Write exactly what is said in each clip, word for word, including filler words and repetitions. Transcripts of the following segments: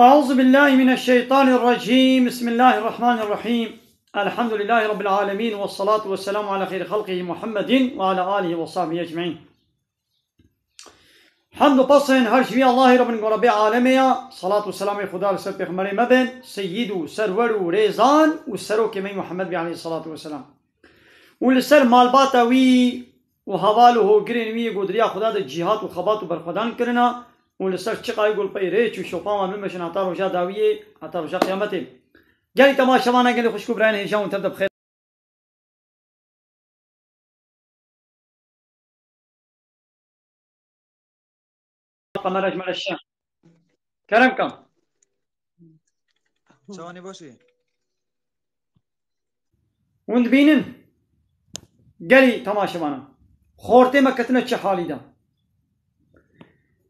أعوذ بالله من الشيطان الرجيم. بسم الله الرحمن الرحيم. الحمد لله رب العالمين، والصلاة والسلام على خير خلقه محمد وعلى آله وصحبه أجمعين. Hemd û pesên her ji vî Allahê re bin ku Rebbê alemê ya. Salat û selamê Xuda li ser pêxemberê me bin, seyyid û serwer û rêzan û serokê me Muhammed bî aleyhissalatu vesselam. Û li ser malbata wî û heval û hogirên wî yê ku di riya Xuda de cîhat û xebat û berxwedan kirina û li ser çiqa wî ku li pey rêç û şopa wan bimeşin heta roja dawiyê, heta roja qiyametê. Gelî temaşevana, gelî xwişk û birayên hêja hûn tev de bi xêr. Kamera ji me re şe. Kerem kam. Çawanî baş e? Hûn dibînin? Gelî temaşevana. Xortê me ketine çi halî de?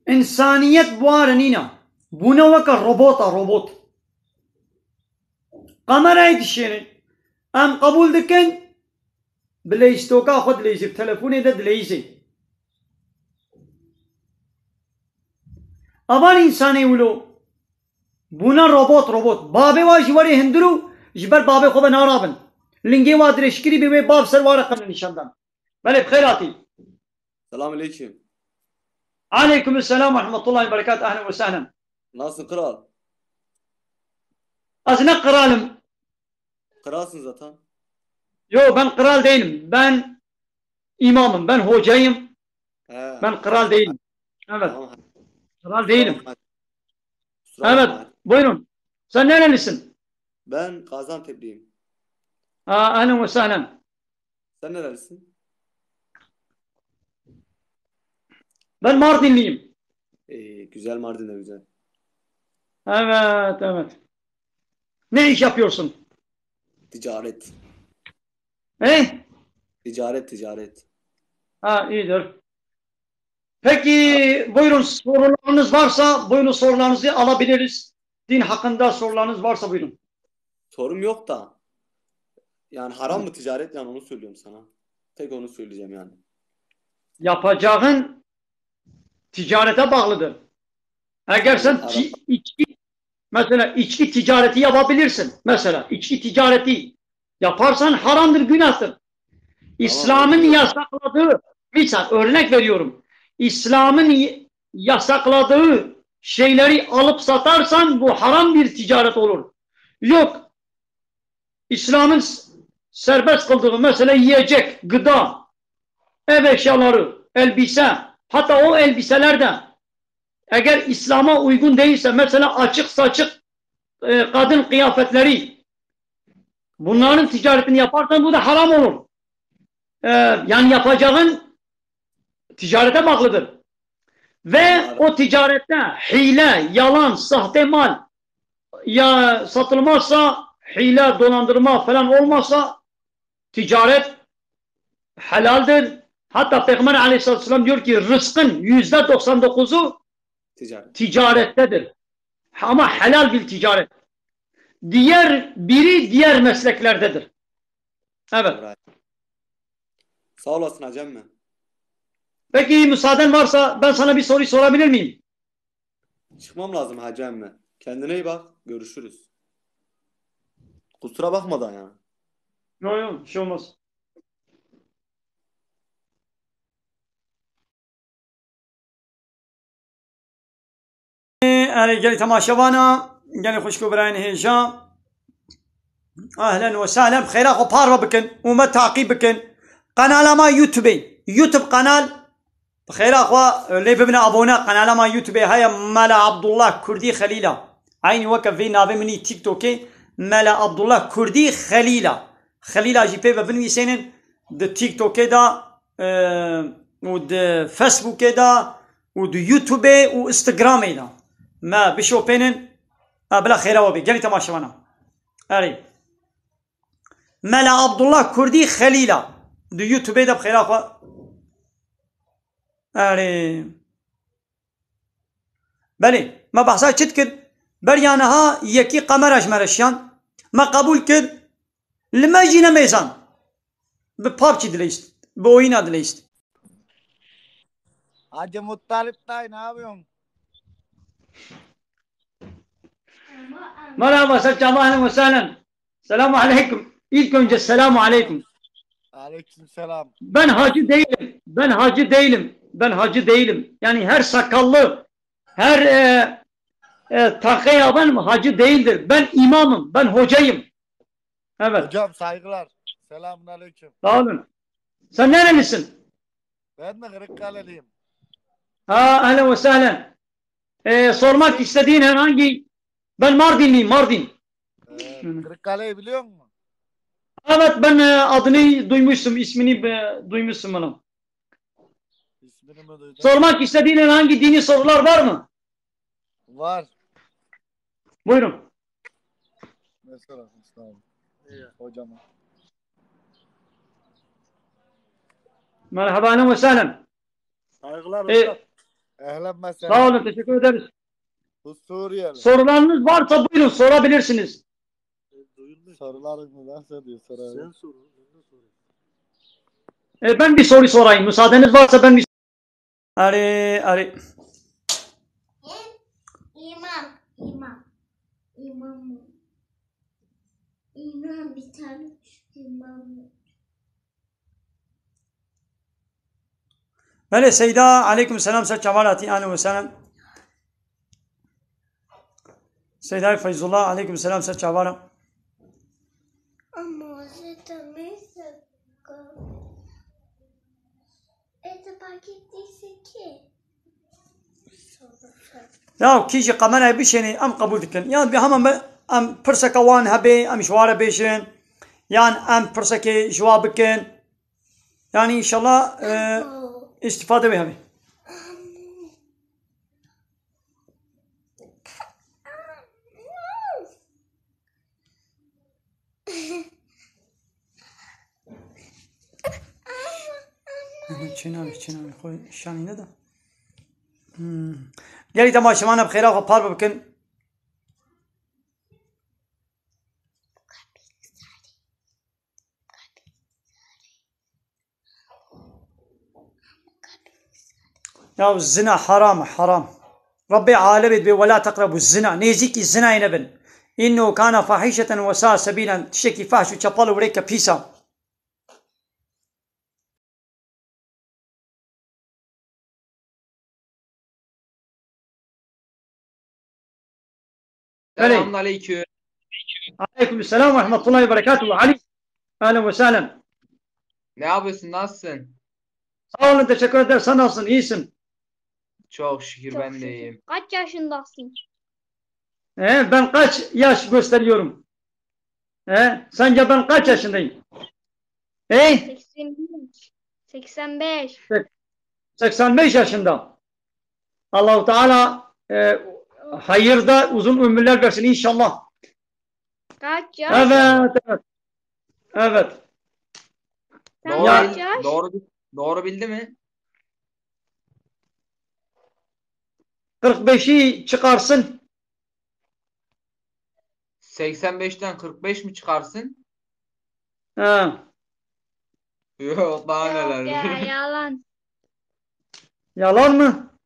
Însaniyet bi wan re nîne. Bûne weke robota, robot. Kamerayê dişêne. Em qebûl dikin. Bi leystoka xwe dileyzê, bi telefonê de dileyzê. Avan însanê wilo bûne robot, robot. Babê wa jî werê hundir û ji ber babê xwe ve narabin. Lingê wa dirêjkirî bê, wê bav ser wa re qebûl nîşan dan. Belê, bi xêr hatî. Selam aleyküm. Aleyküm selam ve rahmetullahi ve berekat. Ehlen ve sehlen. Nasılsın kral? Ez ne kralim. Kralsın zaten. Yo, ben kral değilim. Ben imamım, ben hocayım. He. Ben kral değilim. Evet. Tamam. Kral değilim. Kusura bakma. Kusura bakma. Evet, buyurun. Sen nerelisin? Ben Gaziantep'liyim. Aa, ehlen ve sehlen. Sen nerelisin? Ben Mardinliyim. Ee, güzel, Mardin de güzel. Evet, evet. Ne iş yapıyorsun? Ticaret. He? Ticaret, ticaret. Ha, iyidir. Peki, buyurun, sorularınız varsa, buyurun, sorularınızı alabiliriz. Din hakkında sorularınız varsa buyurun. Sorum yok da. Yani haram mı ticaret, yani onu söylüyorum sana. Tek onu söyleyeceğim yani. Yapacağın ticarete bağlıdır. Eğer sen ti-, içki, mesela içki ticareti yapabilirsin. Mesela içki ticareti yaparsan haramdır, günahtır. Tamam, İslam'ın yasakladığı, misal, örnek veriyorum. İslam'ın y-, yasakladığı şeyleri alıp satarsan bu haram bir ticaret olur. Yok. İslam'ın s-, serbest kıldığı mesela yiyecek, gıda, ev eşyaları, elbise, hatta o elbiseler de eğer İslam'a uygun değilse, mesela açık saçık, e, kadın kıyafetleri, bunların ticaretini yaparsan bu da haram olur. E, yani yapacağın ticarete bağlıdır. Ve o ticarette hile, yalan, sahte mal ya satılmazsa, hile, dolandırma falan olmazsa ticaret helaldir. Hatta Peygamber aleyhissalatü vesselam diyor ki rızkın yüzde doksan dokuzu ticaret, ticarettedir. Ama helal bir ticaret. Diğer biri diğer mesleklerdedir. Evet. Sağ olasın hacı emmi. Peki müsaaden varsa ben sana bir soru sorabilir miyim? Çıkmam lazım hacı emmi. Kendine iyi bak. Görüşürüz. Kusura bakma da yani. Yok yok, bir şey olmaz. Erê gelî temaşevana, gelî xwişk û birayên hêja. Ehlen ve sehlen, bi xêra xwe parve bikin û me taqîb bikin. Qenala me YouTube, YouTube qenal, bi xêra xwe lê bibine abone. Qenala me YouTube heye Mela Abdullah Kurdî Xelîla. Eynî weke vê navê min î TikTokê Mela Abdullah Kurdî Xelîla. Xelîla jî pê ve binivîsênin di TikTokê de, e, û di Facebookê de û di YouTubeê û Instagramê de. Me bişopênin, e, bila xêra we bê. Gelî temaşevana. Erê. Mela Abdullah Kurdî Xelîla. Di YouTubeê de bi xêra xwe. Erê. Belê, me behsa çi dikir? Beriya niha yekî kamera ji me re şiyan. Me qebûl kir. Li me jî nemêzan. Bi PUBG dileyst. Bi oyuna dileyst. Hacı Muttalip dayı, ne yapıyorsun? Merhaba, ser çava, ehlen ve sehlen. Selamu aleyküm. İlk önce selamu aleyküm. Aleyküm selam. Ben hacı değilim. Ben hacı değilim. Ben hacı değilim. Yani her sakallı, her e, e, takıya ben hacı değildir. Ben imamım. Ben hocayım. Evet. Hocam saygılar. Selamun aleyküm. Sağ olun. Sen nerelisin? Ben mi Kırıkkaleliyim? Ha, ehlen ve sehlen. Ee, sormak istediğin herhangi... Ben Mardinliyim, Mardin. Ee, Kırıkkale'yi biliyor musun? Evet, ben e, adını duymuştum, ismini e, duymuştum bana. İsmini mi duydun? Sormak istediğin herhangi dini sorular var mı? Var. Buyurun. Ne sorasın, sağ olun. Hocama. Merhaba, ehlen ve sehlen. Saygılar E, hocam. Ehlen ve Sağ sehlen. Olun, teşekkür ederiz. Bu Suriyeli. Sorularınız varsa buyurun, sorabilirsiniz. Duyulmuyor. Sorularım mı? Nasıl diyor soruları? Sen sor. Sen sor. E, ben bir soru sorayım. Müsaadeniz varsa ben bir... Arı, arı. İmam, imam, imam. İmam bir tane imam. Belê Seyda, aleyküm selam, ser çavar hatî, ehlen ve sehlen. Seyda Feyzullah, aleyküm selam, ser çavar. Ama você também se... Esse paquete disse que... Ya kî jî kamerayê bişênê em qebûl dikin. Yan bi hemen be em pirseke wan hebe em ji wan re bêjin. Yan em pirsekê ji wan bikin. Yani inşallah e, îstîfade wê hebe. Çênavê, çênavê xwe şanîne de. Hmm. Gelî temaşevana bi xêra xwe parve bikin. Ya zina haram e, haram. Rabbê alemê dibê, "Ve la teqrebu zina." Nêzîkî zinayê nebin. "İnnehu kana fahişeten ve sa'a sebîlen." Tiştekî fahş û çepal û wêreke pîs e. Belê. Selamun aleyküm. Aleyküm selam ve rahmetullahi ve berekatuhu. Ali. Ehlen ve sehlen. Ne yapıyorsun? Nasılsın? Sağ olun, teşekkür ederim. Sen nasılsın? İyisin. Çok şükür Çok ben de şükür. iyiyim. Kaç yaşındasın? He, ben kaç yaş gösteriyorum? He, sence ben kaç yaşındayım? He? seksen beş. seksen beş. seksen beş yaşında. Allahu Teala e, hayırda uzun ömürler versin inşallah. Kaç yaş? Evet, evet. Evet. Sen Doğru, kaç bil- yaş? doğru, doğru bildi mi? kırk beşi çıkarsın. seksen beşten kırk beş mi çıkarsın? Ha. Yok, daha Yok neler. Ya, yalan. Yalan mı?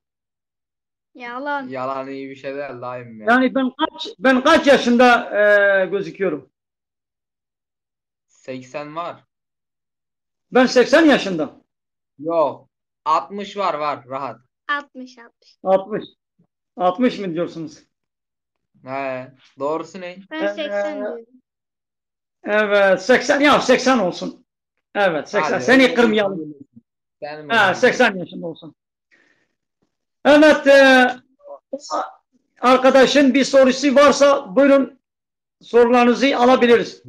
Yalan. Yalan iyi bir şey değil dayım ya. Yani ben kaç ben kaç yaşında e, gözüküyorum? seksen var. Ben seksen yaşında. Yok. altmış var, var rahat. altmış altmış. altmış. altmış mı diyorsunuz? He, doğrusu ne? Ben Ee, seksen diyorum. Evet, seksen, ya seksen olsun. Evet, seksen. Hadi, Seni öyle kırmayalım. olsun. Senin Ha, olsun. seksen yaşında olsun. Evet, e, arkadaşın bir sorusu varsa buyurun, sorularınızı alabiliriz.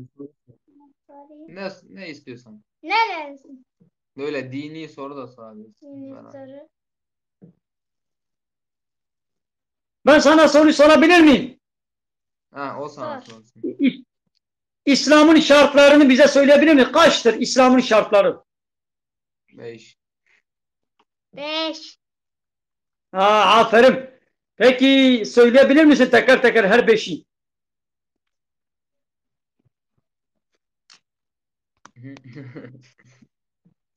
Ne, ne istiyorsan. Neresi? Böyle dini soru da sorabilirsin. Yeni Falan. Soru. Ben sana soru sorabilir miyim? Ha, o sana Sor. sorsun. İ- İslam'ın şartlarını bize söyleyebilir misin? Kaçtır İslam'ın şartları? Beş. Beş. Ha, aferin. Peki söyleyebilir misin teker teker her beşi?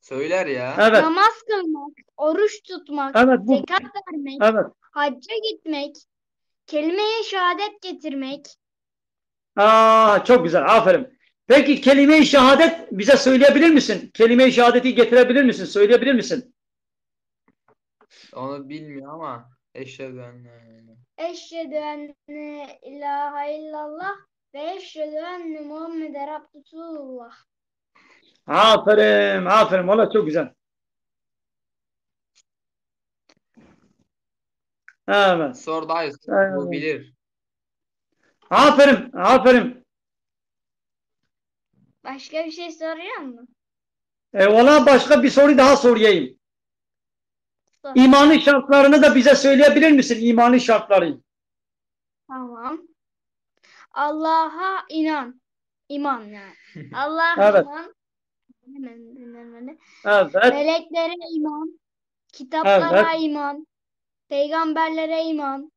Söyler ya. Evet. Namaz kılmak, oruç tutmak, Evet, bu- zekat vermek, Evet. hacca gitmek, Kelime-i şehadet getirmek. Aa, çok güzel, aferin. Peki kelime-i şehadet bize söyleyebilir misin? Kelime-i şehadeti getirebilir misin? Söyleyebilir misin? Onu bilmiyor ama eşhedü enne. Eşhedü enne ilahe illallah ve eşhedü enne Muhammeden Resulullah. Aferin, aferin. Valla çok güzel. Evet. Sor dayı, Evet. Bu bilir. Aferin, aferin. Başka bir şey soruyor mu? E, valla başka bir soru daha sorayım. Sor. İmanın şartlarını da bize söyleyebilir misin? İmanın şartları. Tamam. Allah'a inan. İman yani. Allah'a Evet. inan. Hemen dinlemeli. Evet. Meleklere iman. Kitaplara Evet. iman. Peygamberlere iman.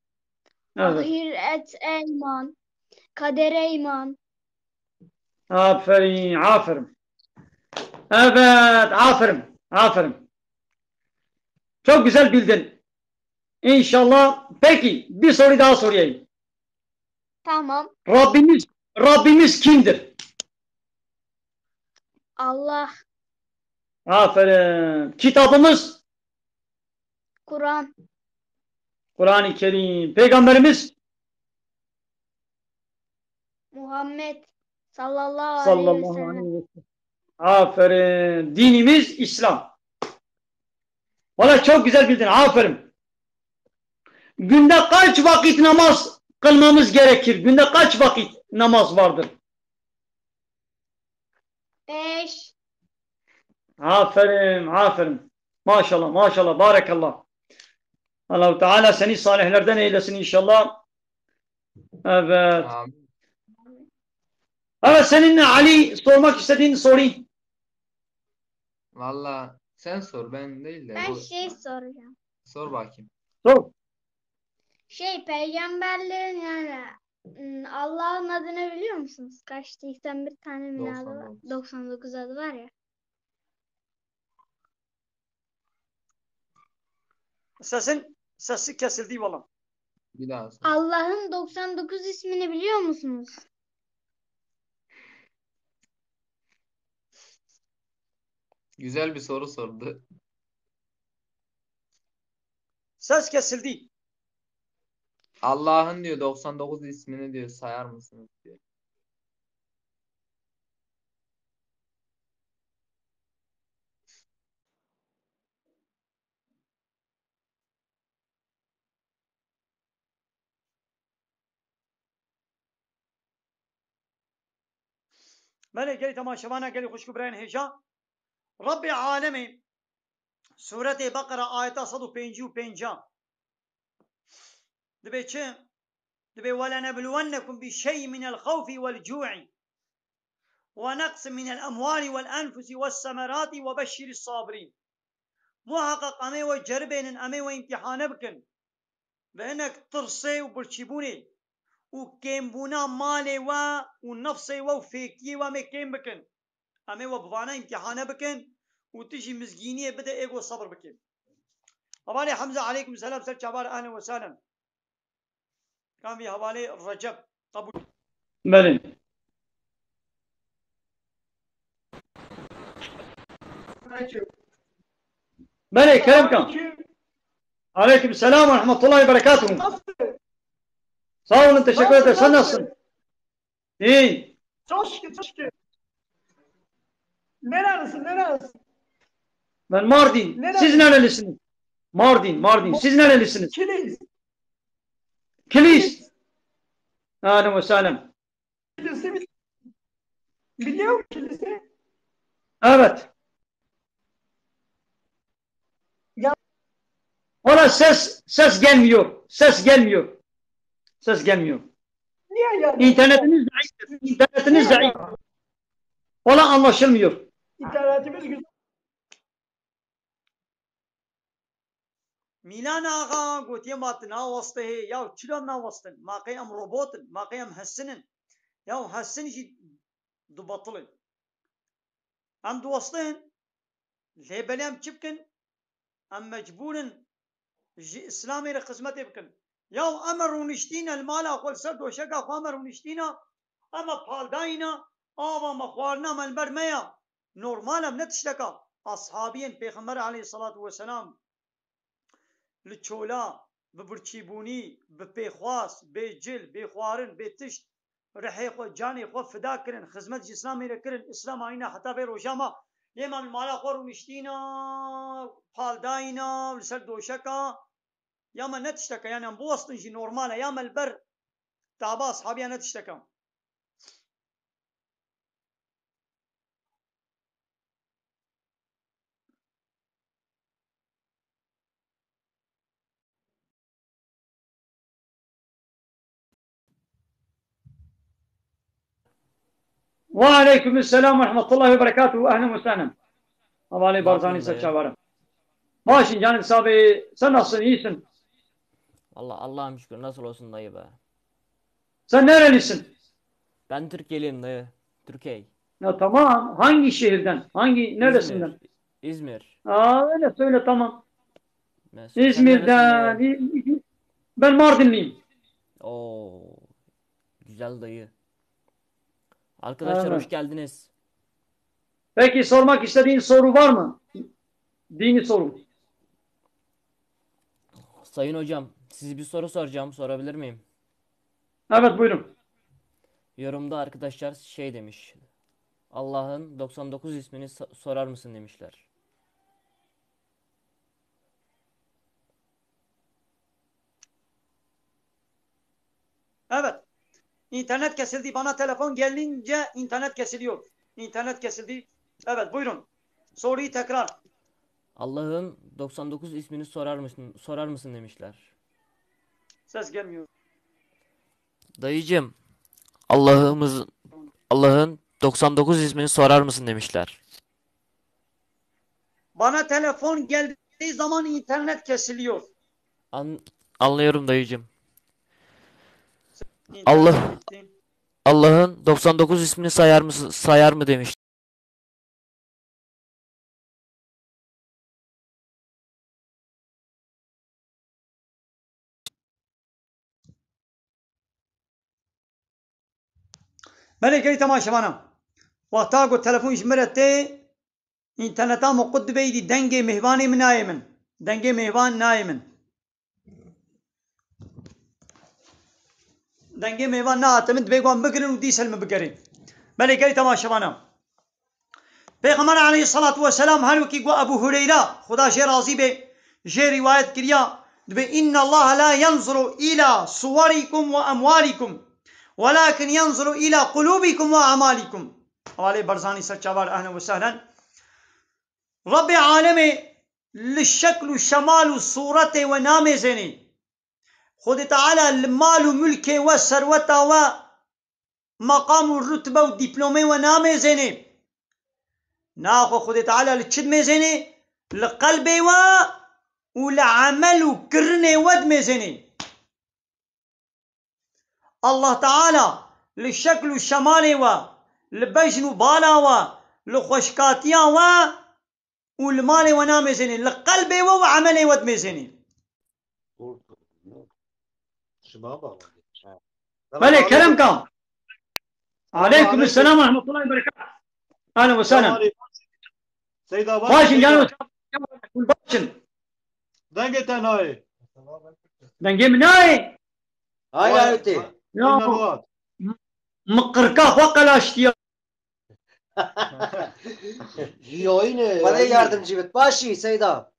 Evet. Ahirete iman. Kadere iman. Aferin, aferin. Evet, aferin, aferin. Çok güzel bildin. İnşallah. Peki, bir soru daha sorayım. Tamam. Rabbimiz, Rabbimiz kimdir? Allah. Aferin. Kitabımız Kur'an. Kur'an-ı Kerim. Peygamberimiz Muhammed sallallahu, sallallahu aleyhi ve sellem. Aleyhi ve sellem. Aferin. Dinimiz İslam. Valla çok güzel bildin. Aferin. Günde kaç vakit namaz kılmamız gerekir? Günde kaç vakit namaz vardır? Beş. Aferin, aferin. Maşallah, maşallah, barekallah. Allahu Teala seni salihlerden eylesin inşallah. Evet. Amin. Evet, senin Ali sormak istediğin soru. Valla sen sor, ben değil de. Ben Bu- şey soracağım. Sor bakayım. Sor. Şey, peygamberlerin yani, ım, Allah'ın adını biliyor musunuz? Kaç? Seksen bir tane mi ne adı var? Doksan dokuz. Doksan dokuz adı var ya. Sesin, sesi kesildi valla. Bir daha sor. Allah'ın doksan dokuz ismini biliyor musunuz? Güzel bir soru sordu. Ses kesildi. Allah'ın diyor doksan dokuz ismini diyor sayar mısınız diyor. Belê gelî temaşevana, gelî xwişk û birayên hêja. Rebbê Alemê Sûretê Beqera ayeta sed û pêncî û pênc dibê çi? Dibê, "Welenebluwennekum bi şey'in minel xawfi wel cu'i ve neqsin minel emwali wel enfusi wes semerati ve beşşiris sabirin." Muheqeq em ê we ceribênin, em ê we îmtîhane bikin. Bi hinek tirsê û birçîbûnê û kêmbûna malê we û nefsê we û fêkiyê we em ê kêm bikin. Em ê we bi vana îmtîhane bikin û tu jî mizgîniyê bide ê ku sebir bikin. Hevalê Hemze, aleykum selam, ser çavar, ehlen ve sehlen. Kan vî hevalê Recep qebûl. Belê. Belê, kerem kan. Aleykum selam ve rahmetullahi ve berekatuhu. Nasıl? Sağ olun, teşekkür Nasıl, ederim. Sen nasıl? nasılsın? İyi. Çok şükür, çok şükür. Nerelisin, nerelisin? Ben Mardin. Nereli? Siz nerelisiniz? Mardin, Mardin. Siz nerelisiniz? Kilis. Kilis. Ahlen ve sahlen. Kilis'i bil-, biliyor musun Kilis'i? Evet. Ya- Valla ses, ses gelmiyor. Ses gelmiyor. Ses gelmiyor. Niye ya? İnternetiniz zayıf. İnternetiniz Niye zayıf. ya? Valla anlaşılmıyor. İnternetimiz güzel. Mîlan axa gotiye, ma tu nawestihê, yaw çira nawestin? Ma qey em robot in? Ma qey em hesin in? Yaw hesin jî dibetilin. Em diwestin, lê belê em çi bikin? Em mecbûr in ji Îslamê re xizmetê bikin. Ya em rûniştîne li mala xwe, li ser doşeka xwe em rûniştîne, em paldayîne, ava me xwarina me li ber me ya. Normal em ne tişteka. Ashabiyên Pêxember aleyhissalatu vesselam li çola, bi birçîbûnî, bi pêxwas, bê cil, bê xwarin, bê tişt, rihê xwe, canê xwe fida kirin, xizmet ji Îslamê re kirin, Îslam anîne heta vê roja me. Lê me li mala xwe rûniştîne, paldayîne, li ser doşeka, ya me ne tişteke, yani em biwestin jî normal e, ya me li ber taba ashabiya ne tişteke. Ve aleykum selam ve rahmetullahi ve berekatuhu. Ehlen ve sehlen. Hevalê Barzanî, ser çavar e. Baş in, canê sabê, sen nasılsın, iyisin? Valla Allah'a şükür, nasıl olsun dayı be. Sen nerelisin? Ben Türkiye'liyim dayı. Türkiye. Ya tamam. Hangi şehirden? Hangi, neresinden? İzmir. Aa, öyle söyle, tamam. Mesut, sen İzmir'den. Neresinden? İ-, İ-, ben Mardinliyim. Oo, güzel dayı. Arkadaşlar, evet, hoş geldiniz. Peki, sormak istediğin soru var mı? Dini soru. Sayın hocam, size bir soru soracağım, sorabilir miyim? Evet, buyurun. Yorumda arkadaşlar şey demiş. Allah'ın doksan dokuz ismini so-, sorar mısın demişler. Evet. İnternet kesildi. Bana telefon gelince internet kesiliyor. İnternet kesildi. Evet, buyurun. Soruyu tekrar. Allah'ın doksan dokuz ismini sorar mısın, sorar mısın demişler. Ses gelmiyor. Dayıcım, Allah'ımız, Allah'ın doksan dokuz ismini sorar mısın demişler. Bana telefon geldiği zaman internet kesiliyor. An-, anlıyorum dayıcım. İnternet Allah, gitti. Allah'ın doksan dokuz ismini sayar mısın, sayar mı demiş. Belê, gelî temaşevana. Wexta ku telefon ji min re tê, înterneta min qut dibe, îdî dengê mêvanê min nayê min. Dengê mêvan nayê min. Dengê mêvan nehate min, divê wan bigirin û dîsa li min bigerê. Belê, gelî temaşevana. Pêxember aleyhissalatu vesselam her wekî ku Ebu Hureyra, Xuda jê razî be, jê rîwayet kiriya, dibê, "Inna Allah la yanzuru ila suwarikum ve emwalikum, welakin yanzuru ila qulubikum ve amalikum." Hevalê Barzanî, ser çavar, ehlen ve sehlen. Rabbê alemê li şekl û şemal û sûretê we namêzênê. Xwedê Teala li mal û mulkê we, serweta we, meqam û rutbe û dîplomê we namêzênê. Naxwe Xwedê Teala li çi dimêzênê? Li qelbê we û li emel û kirinê we dimêzênê. Allah Teala li şekl û şemalê we, li bejn û bala we, li xweşkatiya we û li malê we namêzênê, li qelbê we û emelê we dimêzênê. Belê, kerem ka. Aleykum selam ve rahmetullahi ve berekatuh. Ahlen ve sehlen. Seyda, baş in, canım. Baş in. Dengê te nayê. Dengê min nayê? Hay hay te. Ya. Min qirka xwe qelaştiya. Yayını. Bana yardımcı bit. Başî Seyda.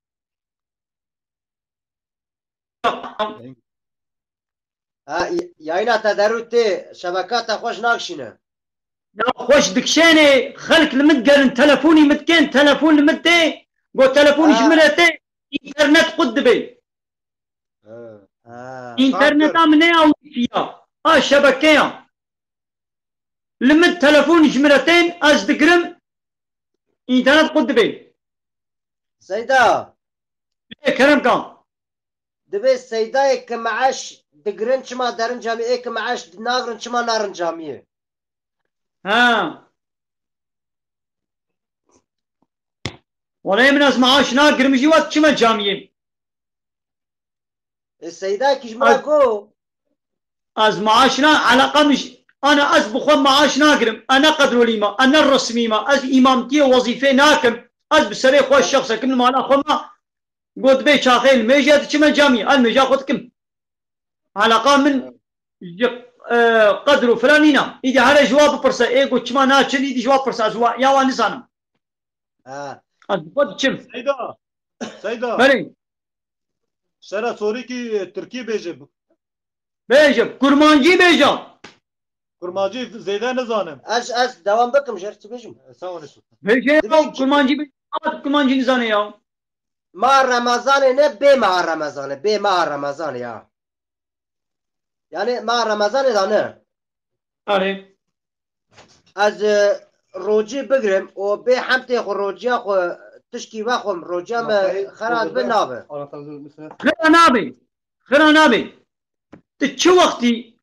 Ha, y-, yayına te derû tê, şebeka te xweş nakşîne. Ya xweş dikşênê, xelk li min digerin, telefonî min dikên, telefon li min tê, got telefon ji min re tê, internet qut dibe. Ha. Ha. Interneta min ne ya wifi ya, a şebeke ya. Li min telefon ji min re tên, ez digirim, înternet qut dibê. Seyda. Lê kerem ka. Dibê Seydayê ki meeş digirin çima derin camî, ê ki meeş nagirin çima narin camiyê? Ha. Wele min ez maaş nagirim jî wet çime camiyê. E, Seyda kî ji min re Ez got. Ez maaş na, eleqa min ji, ana ez bi xwe maaş nagirim. Ez ne qedrolî me, ez ne resmî me, ez îmamtiyê wezîfê nakim. Ez bi serê xwe şexsekim li mala xwe me. Got bê çaxê li mêje diçime camî, ez mêja xwe dikim. Eleqa min ji, e, qedr û filan nîna. Îdî here ji wa bipirse, ê got çima naçin, îdî ji wa bipirse, ez wa, ya wan nizanim. Ha. Ez bi xwe diçim. Seyda, Seyda. Belê. Şere sorîkî Tirkî bêje. Bêje, kurmancî bêje. Kurmancî zêde nizanim. Ez, ez dewam bikim, jêr çi bêjim? E, sağ olasın. Bêje, Dibê çi? Kurmancî bêje. Kurmancî nizane ya. Ma Remezanê ne, bê meha Remezanê, bê meha Remezanê ya. Yani ma Remezanê da ne. Erê. Ez, e, rocî bigrim û bê hemtê xwe rociya xwe tişkî vexwim, rociya me xera dibe nabe. Xira nabe. Xira nabe. Tu çi wextî,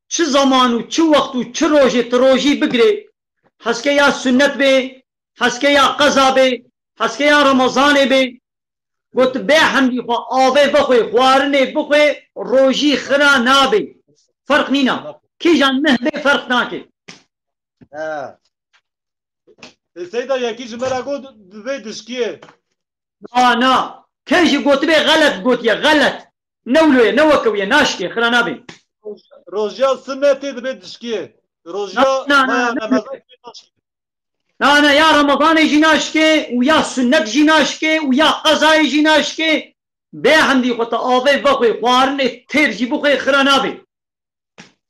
çi zaman û çi wext û çi rojê tu rojî bigirê, hezke ya sunnet bê, hezke ya qeza bê, hezke ya Remezanê bê, got bê hemdî xwe avê vexwê, xwarinê bixwê, rojî xira nabê. Ferq nîna. Kîjan meh bê ferq nake. Ha. E, Seyda yekî ji me re got divê dişkiyê. Na, na. Kê jî gotibê xelet gotiye, xelet. Ne wilo ye, ne weke wî ye, naşkê, xira nabê. Rojiya sinnetê dibê dişkiyê. Rojiya Na, na, na, maya na, Remezan dibê naşkê. Na, na, ya Remezanê jî naşkê û ya sunnet jî naşkê û ya qezayê jî naşkê. Bê hemdî xwe te avê vexwê, xwarinê têr jî bixwê, xira nabê.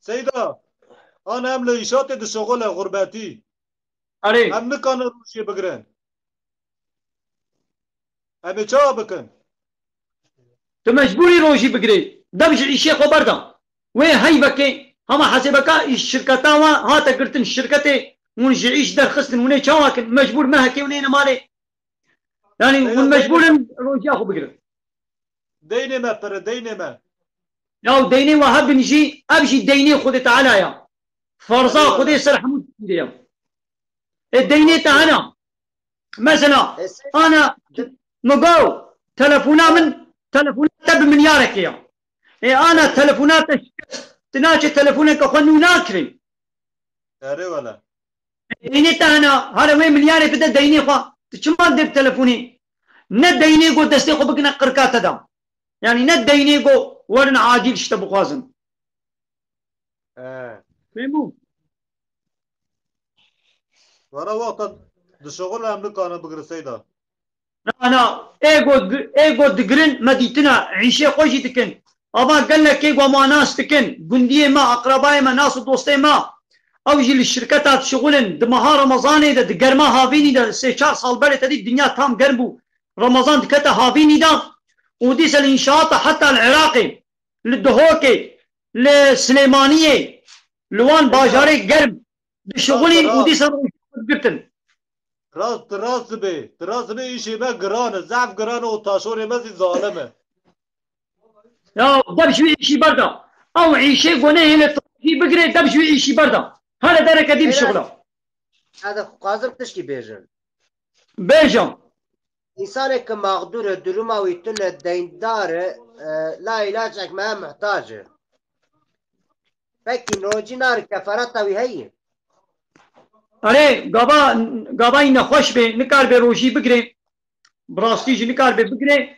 Seyda, ana em li îşatê dişixule xurbetî. Erê. Em nikane rojiyê bigirin. Em ê çawa bikin? Tu mecbûrî rojî bigirê. Dev ji îşê xwe berda. Wê heyvekê, hema hesêbeka îş şirketa wan hate girtin şirketê, hûn ji îş derxistin, hûn ê çawa kin? Mecbûr mehekê hûn êne malê. Yani Seyda, hûn mecbûr in rojiya xwe bigirin. Deynê me pir e, deynê me. Ya deynê we hebin jî, ev jî deynê Xwedê Teala ya. Ferza Eyvallah. Xwedê ser hemû tiştî de ya. E, deynê te hene. Mesela, E, se- ana, mi go, telefona min, telefona te bi milyarekê ya. E, ana, telefona te şikest. Tu naçe telefoneke xwe nû nakirî. Erê wele. Deynê te hene, hala wê milyarê bide deynê xwe. Tu çima dê bi telefonê? Ne deynê go destê xwe bikine qirka te de. Yani ne deynê go werin acil ji te bixwazin. He. Fehmû? Were wexta dişixule em nikane bigire Seyda. Na, na, ê go di-, ê go digirin me dîtina, îşê xwe jî dikin. Ava gelekê go ma nas dikin, gundiyê me, aqrebayê me, nas û dostê me, ew jî li şirketa dişixulin, di meha Remezanê de, di germa havînî de, sê çar sal berê te dît dinya tam germ bû. Remezan dikete havînî de û dîsa li înşaata heta li Iraqê, li Duhokê, li Silêmaniyê, li wan bajarê germ dişixulîn û dîsa rojî girtin. Rast, tu rast dibê. Tu rast dibê, îşê me giran e. Zehf giran e û taşorê me zî zalim e. Ya, dev ji wî îşî berda. Ew îşê go nehêle tu jî bigirê, dev ji wî îşî berda. Hele dereke dî bişixula. Ez dixwazim tişkî bêjim. Bêje. Însanê ke mexdûr e, duruma wî tune, deyndar e, e, la îlacek me muhtac e. Pekî rocî nari kefareta wî heyî? Erê, gava, gava yî nexweş bê, nikaribe rojî bigirê. Bi rastî jî nikaribe bigirê.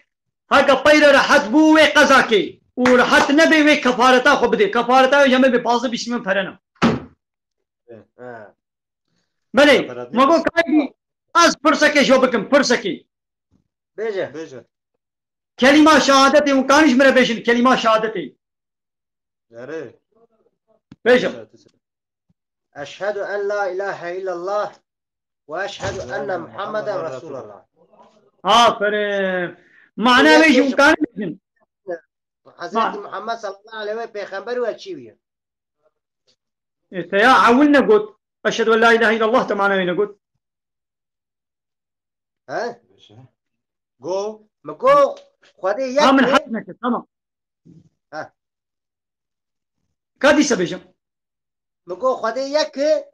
Heke peyre rehet bû wê qeza kê. Û rehet nebe wê kefareta xwe bidê. Kefareta wê jeme bê pazdeh bîst milyon pere ne. He. Belê, Kefaret ma nebe. Go kaydî ez pirsekê ji we bikim, pirsekê. Bêje. Bêje. Kelîma şehadetê hûn karin ji min re bêjin, kelîma şehadetê. Erê. Bêje. Eşhedü en la ilahe illallah ve eşhedü enne Muhammeden Resulallah. Aferin. Mana wê jî hûn karin bêjin. Hezretî Ma- Muhammed sallallahu aleyhi ve pêxember wî çi wî? E, te ya ewil negot. Eşhedü en la ilahe illallah te mana wê negot. He? Go. Mi go Xwedê yek Ha, min e. Hez neke, tamam. Ha. Ka dîse bêjim. Mi go Xwedê yek e.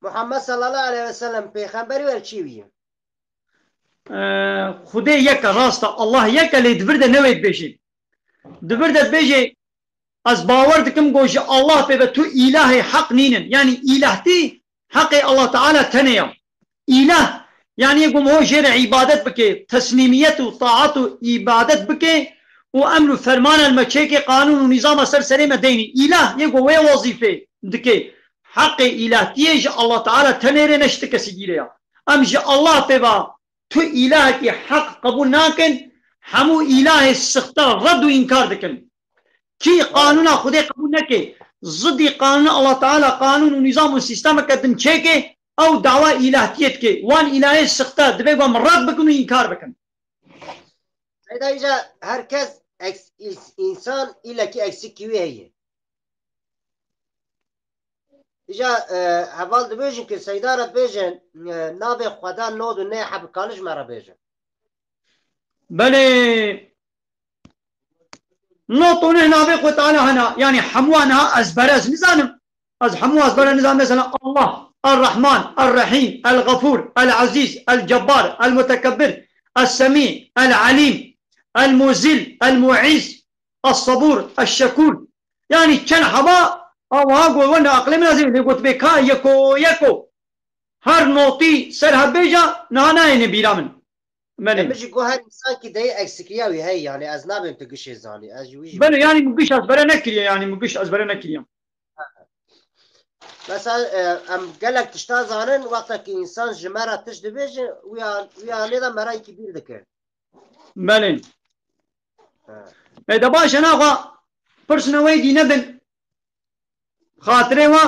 Muhammed sallallahu aleyhi ve sellem pêxemberî wer çi wî? E, Xwedê yek e, rast e. Allah yek e, lê di vir de newê dibêjin. Di vir de dibêje, ez bawer dikim ku ji Allah pê ve tu îlahê heq nînin. Yanî îlahtî heqê Allah Teala tenê ya. Îlah, yanî yê ku min ho jê re îbadet bike, teslîmiyet û taat û îbadet bike û emr û fermana li me çêke, qanûn û nîzama ser serê me deynî. Îlah yê ku wê wezîfê dike. Heqê îlahtiyê ji Allah Teala tenê re, ne ji ti kesî dî re ya. Em ji Allah pê ve tu îlahekî heq qebûl nakin, hemû îlahê sixte red û înkar dikin. Kî qanûna Xwedê qebûl neke, zidî qanûna Allah Teala, qanûn û nîzam û sîstemeke din çêke, ew dawa îlahtiyê dike. Wan îlahê sixte divê ku em red bikin û înkar bikin. Seyda, îca her kes eks-, îns-, însan îlekî eksikî wî heye. Îca, e, heval dibêjin ku Seyda re dibêjin, e, navê Xweda nod û neh heb, kalij me re bêjin. Belê. Nod û neh navê Xwedê Teala hene. Yanî hemû niha ezbere ez nizanim. Ez hemû ezbere nizanim. Mesela Allah, Er-Rahman, Er-Rahîm, El-Xefûr, El-Ezîz, El-Cebbar, El-Mutekebbir, Es-Semî, El-Elîm, El-Muzil, El-Muîz, Es-Sebûr, Es-Şekûr. Yanî çend heba, a wiha got, wenda aqilê min ez ê lê gotibê ka yeko yeko. Her notî ser hev bêja, niha nayêne bîra min. Belê. Min jî got her însankî deyê eksikiya wî heye, yanî ez nabêm tu gişê zanî. Ez ji wî jî Belê, yanî min giş ezbere nekiriye, yanî min giş ezbere nekiriye. Mesela, e, em gelek tişta zanin, wextekî însan ji me re tişt dibêje, wî an-, wî anê de me re yekî bîr dike. Belê. He. E, de baş e, naxwe pirsine wey dî nebin. Xatirê we,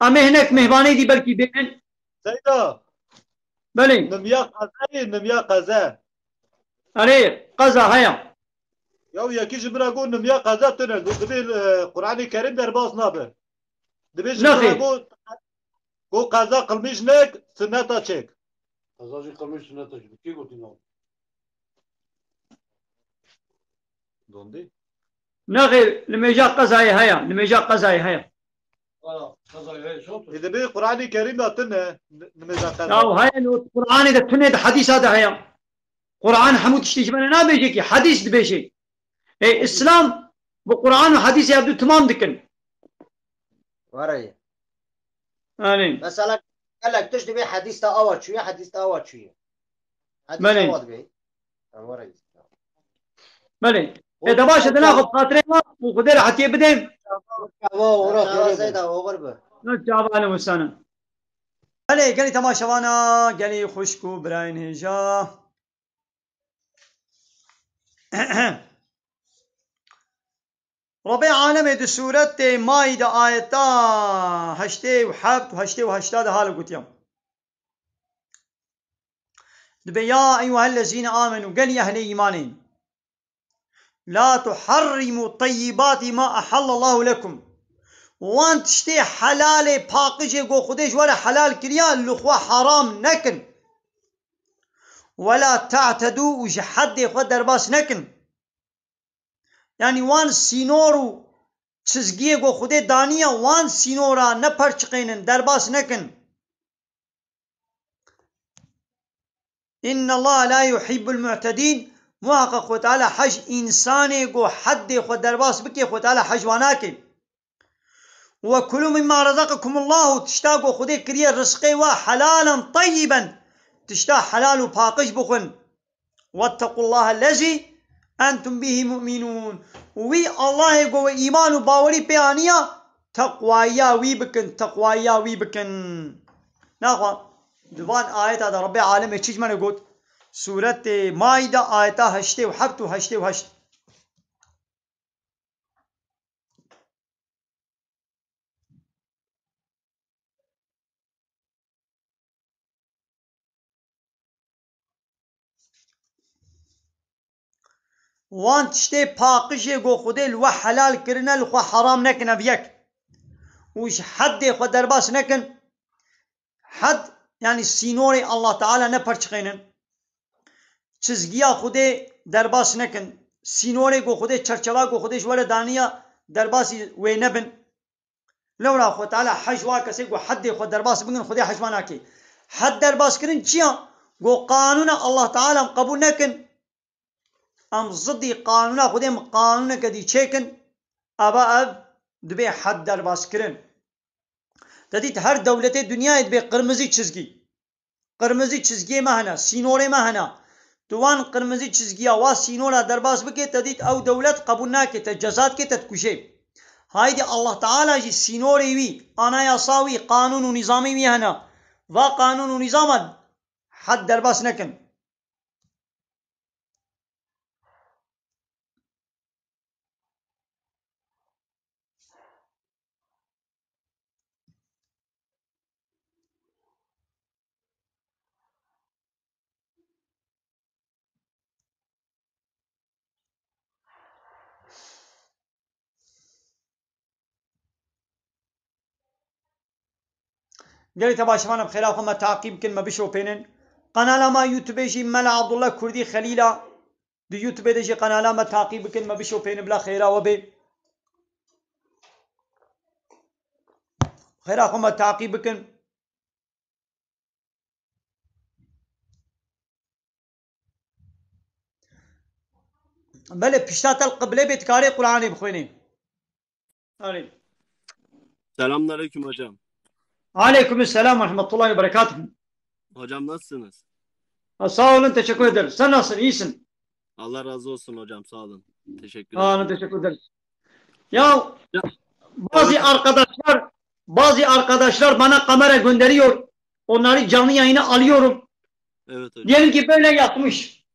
em ê hinek mêhvanê dî belkî bênin. Seyda. Belê. Nimya qezeyê, nimya qeze. Erê, qeza heye. Ya yekî ji min re got nimya qeze tune. Got, dibê, e, Qur'anê Kerîm derbas nabe. Dibê ji min re Nexêr. got, got qeza qilmîş nek, sineta çek. Qeza jî qilmîş sineta çek. Kê gotî na? Dondê? Nexêr, nimêja qezayê heye, nimêja qezayê heye. Ê, dibê Qur'anê Kerîm de tune, n-, nimêja qeza. Ya heye, li Qur'anê de tune, di hedîsa de heye. Qur'an hemû tiştê ji me re nabêje kî, hedîs dibêje. Ê, Îslam bi Qur'an û hedîsê hevdu timam dikin. Were ye. Anî. Mesela, gelek tişt dibê hedîs de awa çûye, hedîs de awa çûye. Hedîs Belê. awa dibê. Ha, were ye. Belê. Ê, de baş e, de naxwe xatirê me û Xwedê rehetiyê bidê. Çava, ora Çava xêrê be. Seyda, oxir be. Çava, ehlen we sehlen. Belê, gelî temaşevana, gelî xwişk û birayên hêja. Rebê alemê di sûretê Maîde ayeta heştê û heft û heştê û heşta de hale gotiya. Dibe, "Ya eyyuhellezîne amenû", gelî ehlê îmanê. "La tuharrimu teyyibati ma ahallallahu lekum." Wan tiştê helalê, paqijê ku Xwedê ji we re helal kiriya, li xwe haram nekin. "Wela ta'tedû", û ji heddê xwe derbas nekin. Yanî wan sînor û çizgiyê ku Xwedê daniye, wan sînora neperçiqênin, derbas nekin. "Innallaha la yuhibbul mu'tedîn." Muheqeq Xwedê Teala hej însanê ku heddê xwe derbas bike, Xwedê Teala hej wan nake. "Ve kulû mimma razaqakumullahu", tişta ku Xwedê kiriye rizqê we, "helalan teyyiben", tişta helal û paqij bixwin. "Vettequllaha lezî entum bihî mu'minûn." Û wî Allahê ku we îman û bawerî pê aniya, teqwayiya wî bikin, teqwayiya wî bikin. Naxwe di van ayeta de Rebbê alemê çi ji me re got? Sûretê Maîde ayeta heştê û heft û heştê û heşt. Wan tiştê paqijê ku Xwedê li we helal kirine, li xwe heram nekin, ev yek. Û ji heddê xwe derbas nekin. Hed, yanî sînorê Allah Teala neperçiqênin. Çizgiya Xwedê derbas nekin. Sînorê ku Xwedê, çerçeva ku Xwedê ji we re daniya, derbasî wê nebin. Lewra Xwedê Teala hej wa kesê ku heddê xwe derbas bikin, Xwedê hej wa nake. Hed derbaskirin çi ya? Ku qanûna Allah Teala em qebûl nekin. em zidî qanûna Xwedê, em qanûneke dî çêkin, eva ev dibê hed derbas kirin. Te dît her dewletê dinyayê dibê qirmizî çizgî. Qirmizî çizgiyê me hene, sînorê me hene. Tu wan qirmizî çizgiya wa sînora derbas bike, te dît ew dewlet qebûl nake, te ceza dike, te dikuje. Haydî Allah Teala jî sînorê wî, anayasa wî, qanûn û nîzamê wî hene. Va qanûn û nîzaman hed derbas nekin. Gelî te baş, şivanim, xêra xwe me taqî bikin, me bişopênin. Qenala me YouTube jî Mela Abdullah Kurdî Xelîla. Di YouTube de jî qenala me taqî bikin, me bişopênin, bila xêra we bê. Xêra xwe me taqî bikin. Belê, pişta te li qiblê bê, dikarê Qur'anê bixwênê. Arê. Selamünaleyküm hocam. Aleyküm selam ve rahmetullahi ve berekatuhu. Hocam nasılsınız? Ha, sağ olun, teşekkür ederim. Sen nasılsın? İyisin? Allah razı olsun hocam, sağ olun. Teşekkür ederim. Sağ olun, teşekkür ederiz. Ya, ya bazı arkadaşlar, bazı arkadaşlar bana kamera gönderiyor. Onları canlı yayına alıyorum. Evet hocam. Diyelim ki böyle yatmış,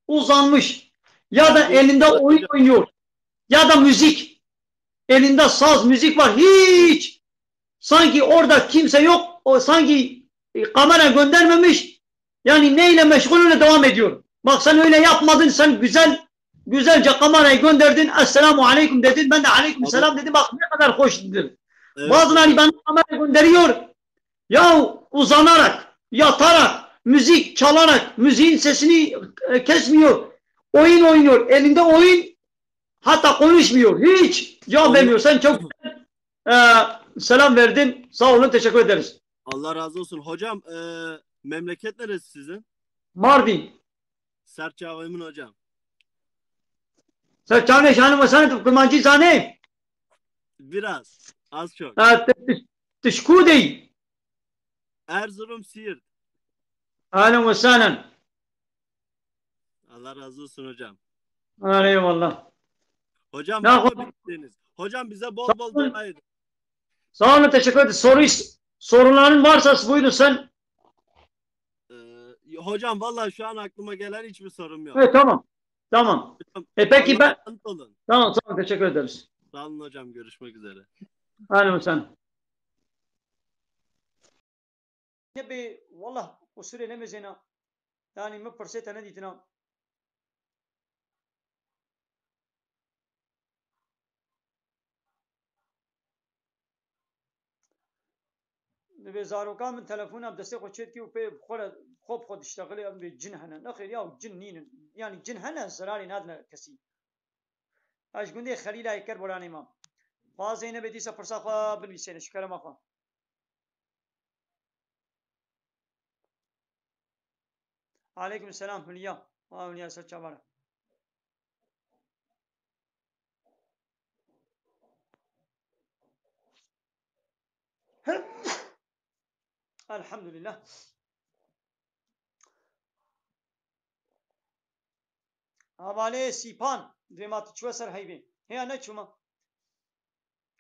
uzanmış ya da elinde oyun oynuyor ya da müzik. Elinde saz, müzik var. Hiç sanki orada kimse yok. O sanki, e, kamera göndermemiş. Yani neyle meşgul öyle devam ediyor. Bak sen öyle yapmadın. Sen güzel, güzelce kamerayı gönderdin. Esselamu aleyküm dedin. Ben de aleyküm selam dedim. Bak ne kadar hoş dedim. Evet. Bazıları bana kamera gönderiyor. Ya uzanarak, yatarak, müzik çalarak, müziğin sesini, e, kesmiyor. Oyun oynuyor. Elinde oyun, hatta konuşmuyor. Hiç cevap vermiyor. Sen çok güzel, e, selam verdin. Sağ olun, teşekkür ederiz. Allah razı olsun. Hocam, e, memleket neresi sizin? Mardin. Serçe Ağaoymun hocam. Serçe ne şanı mı sana, tu Kurmancî zane? Biraz, az çok. Ha, tu, tu, tu şku dey? Erzurum, Siirt. Ahlen ve sahlen. Allah razı olsun hocam. Eyvallah. Hocam, var mı bir isteğiniz? Hocam, bize bol bol dua edin. Sağ olun, teşekkür ederim. Soru, soruların varsa buyurun sen. Ee, hocam, vallahi şu an aklıma gelen hiçbir sorum yok. Evet, tamam. Tamam. Hocam, e, peki Allah'a emanet olun. Tamam, sağ olun, teşekkür ederiz. Sağ olun hocam, görüşmek üzere. Ahlen ve sahlen. Nebê, wallah, qusûrê nemêzêna. Yanî min pirsê te nedîtina. Divê zarokan min telefona bi destê xwe çêdikî û pê xwe re, xwe bi xwe diştexilê, em divê cin hene. Nexêr ya, cin nînin. Yanî cin hene, zerarê nadine kesî. Ez ji gundê Xelîlayê Kerbolanê me. Xwazê nebê dîsa pirsa xwe binivîsêne, ji kerema xwe. Aleyküm selam Hülya. Aa, Hülya, ser çavara. Elhamdülillah. Hevalê Sîpan, divê ma tu çûwe ser heyvê. Heya neçûma.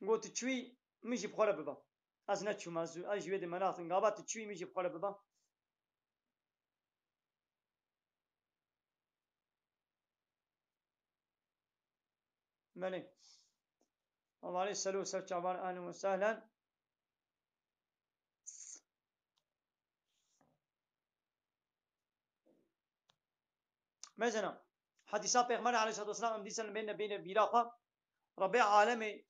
Got tu çûyî, min jî bi xwe re biba. Ez neçûma, ez, ez ji wê dê menaxim. Gava tu çûyî, min jî bi xwe re biba. Belê. Hevalê Selo ser çavan, ehlen ve sehlen. Mesela, hedîsa Pêxember aleyhissalatu vesselam em dîsa li bêne bêne bîra xwe. Rebê alemê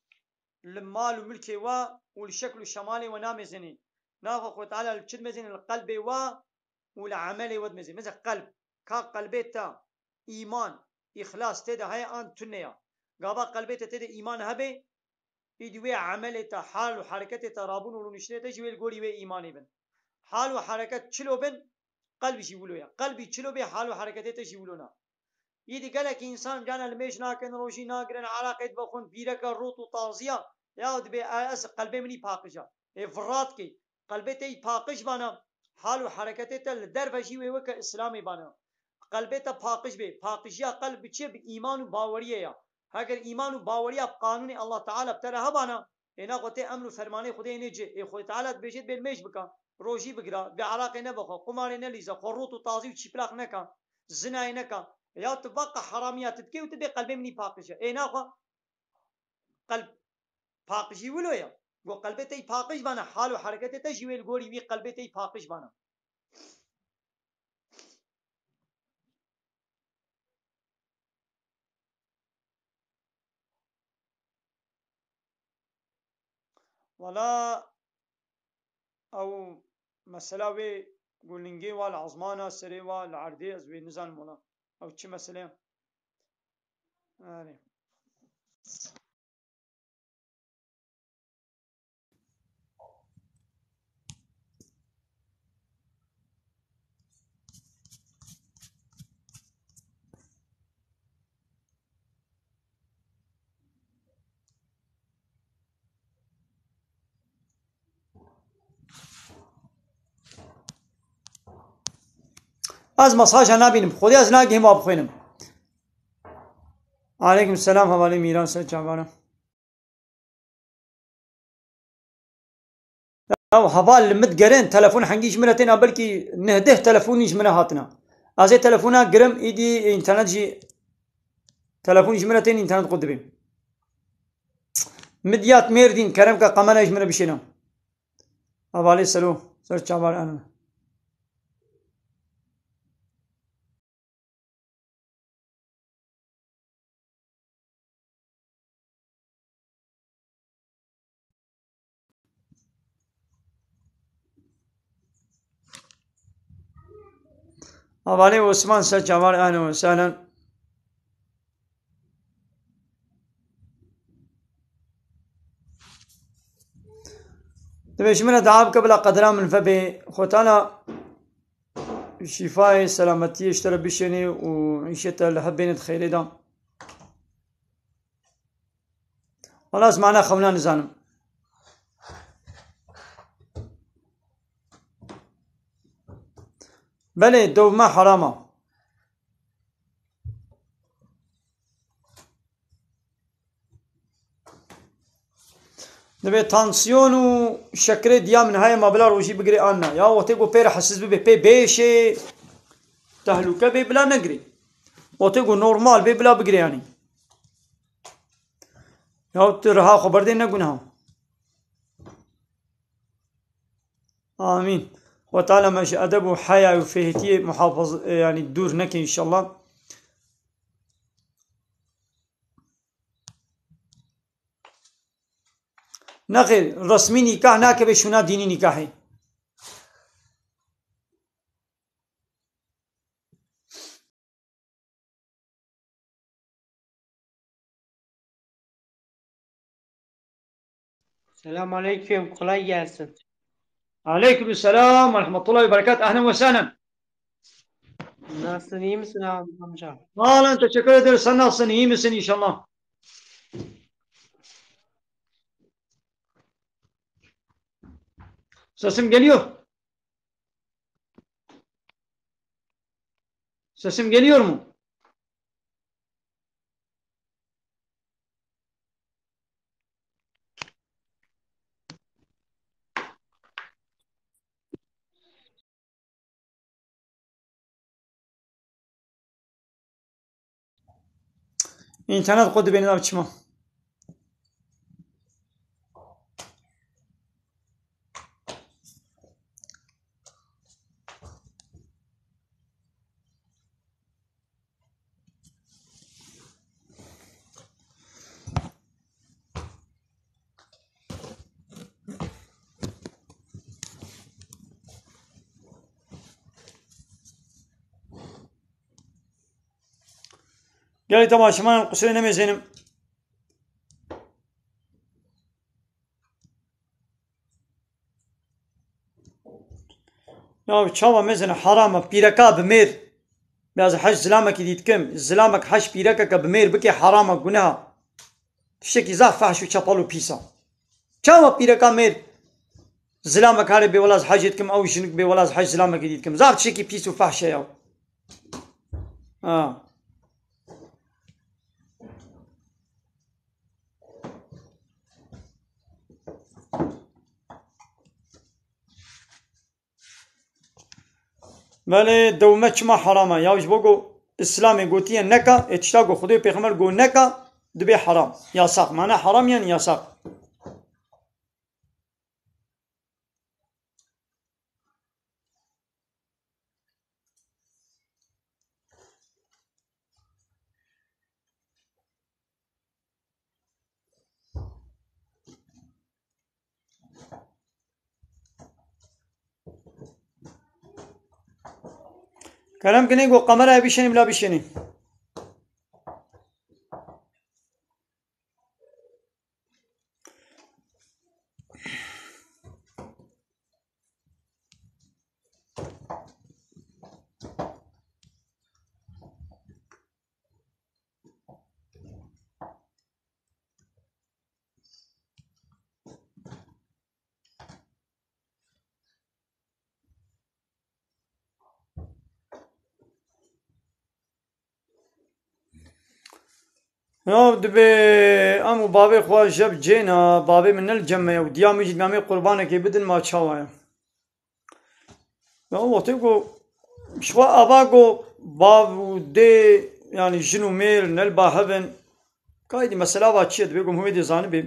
li mal û milkê we û li şekl û şemalê we namêzenê. Naxwe Xwe Teala li çi dimêzenê? Li qelbê we û li emelê we dimêzê. Mesela qelb, ka qelbê te îman, îxlas tê de heye an tune ya. Gava qelbê te tê de îman hebe, îdî wê emelê te, hal û hereketê te, rabûn û rûniştinê te jî wê li gorî wê îmanê bin. Hal û hereket çilo bin, qelb jî wilo ya. Qelbî çilo bê, hal û hereketê te jî wilo na. Îdî gelekî însan cane li mêj nakin, rojî nagirin, ereqê dibixwin, pîreke rût û taziya, ya dibê, e, ez qelbê min î paqij e. Ê virat kê. Qelbê te î paqij bana, hal û hereketê te li derve jî wê weke Îslamê bana. Qelbê te paqij bê. Paqijiya qelb bi çi? Bi îman û baweriyê ya. Heger îman û baweriya bi qanûnê Allah Teala bi te re hebana, ê naxwe tê emr û fermanê Xwedê nêce. Ê Xwedê Teala dibêje bê li mêj bika, rojî bigira, bê ereqê nebixwe, qumarê nelîze, xwe rût û tazî û çîplaq neka, zinayê neka. Ya tu baqa heramiya tu dikê û tu bê qelbê min î paqij e. Ê naxwe qelb paqijî wilo ye. Go qelbê te yî paqij bana, hal û hereketê te jî wê li gorî wî qelbê te yî paqij bana. Wala ew mesela wê ku lingê wa li ezmana serê wa li erdê ez wê nizanim wala. Ew çi mesele ye? Erê. Ez mesaja nabînim. Xwedê ez nagihim wa bixwînim. Aleykum selam, hevalê Mîran, ser çavana. Ya heval li min digerin, telefon hengî ji min re têna, belkî neh deh telefonî ji min re hatina. Ez ê telefona girim, îdî înternet jî, telefon ji min re tên, înternet qut dibê. Midyat Mêrdîn, kerem ke qemera ji min re bişêne. Hevalê Selo, ser çavar anime. Hevalê Osman, ser çavar, ehlen we sehlen. Divê ji min re dua bike, bila qedra min vebe. Xwetana şîfayê, selametiyê ji te re bişênê û înşeta li hev bêne di xeyrê de. Wala ez mana xewna nizanim. Belê, dewma herama. Divê tansiyon û şekerê diya min heye, ma bila rojî bigirê an na. Ya wextê ku pê rehetsiz bibe, pê bêşê, tehlûke bê, bila negirê. Wextê ku normal bê, bila bigirê yanî. Ya tu reha xwe berdê ne guneha. Amîn. Xwe Teala me ji edeb û heya û fêhetiyê muhafaz, e, yanî dûr neke înşallah. Nexêr, resmî nîkah nake bê şûna dînî nîkahê. Selam aleyküm, kolay gelsin. Aleyküm selam ve rahmetullahi ve berekat. Ahlen ve sahlen. Nasılsın, iyi misin abi, amca? Sağ olun, teşekkür ederiz. Sen nasılsın, iyi misin inşallah? Sesim geliyor. Sesim geliyor mu? Înternet xwe dibêne nav çima. Gelê temaşevanan, qusûrê nemêzênim. Ya çawa mezin, haram e, pîreka bi mêr. Bê ez hej zilamekî dî dikim. Zilamek hej pîrekeke bi mêr bike herama guneha. Tiştekî zaf fehş û çepel û pîs e. Çawa pîreka mêr zilamek hare bê wela ez hejê dikim, ew jinik bê wela ez hej zilamekî dî dikim. Zaf tiştekî pîs û fehş e ya. Ha. Belê dewme çima heram e? Ya ji bo ku Îslamê gotiye neka, ê tişta ku Xwedê û Pêxember got neka, dibê heram. Yasak. Mana heram yani yasak. Kerem kinê ku kamerayê bişênî bila bişênî. Ya dibê em û bavê xwe jev cêna, bavê min ne li cem me ye û diya min jî dibê em ê qurbanekê bidin, ma çawa ye? Ya wextê ku ji xwe ava ku bav û dê, yani jin û mêr ne li ba hev in, kaydî mesela va çi ye, dibê ku hûn wê dê zanibê.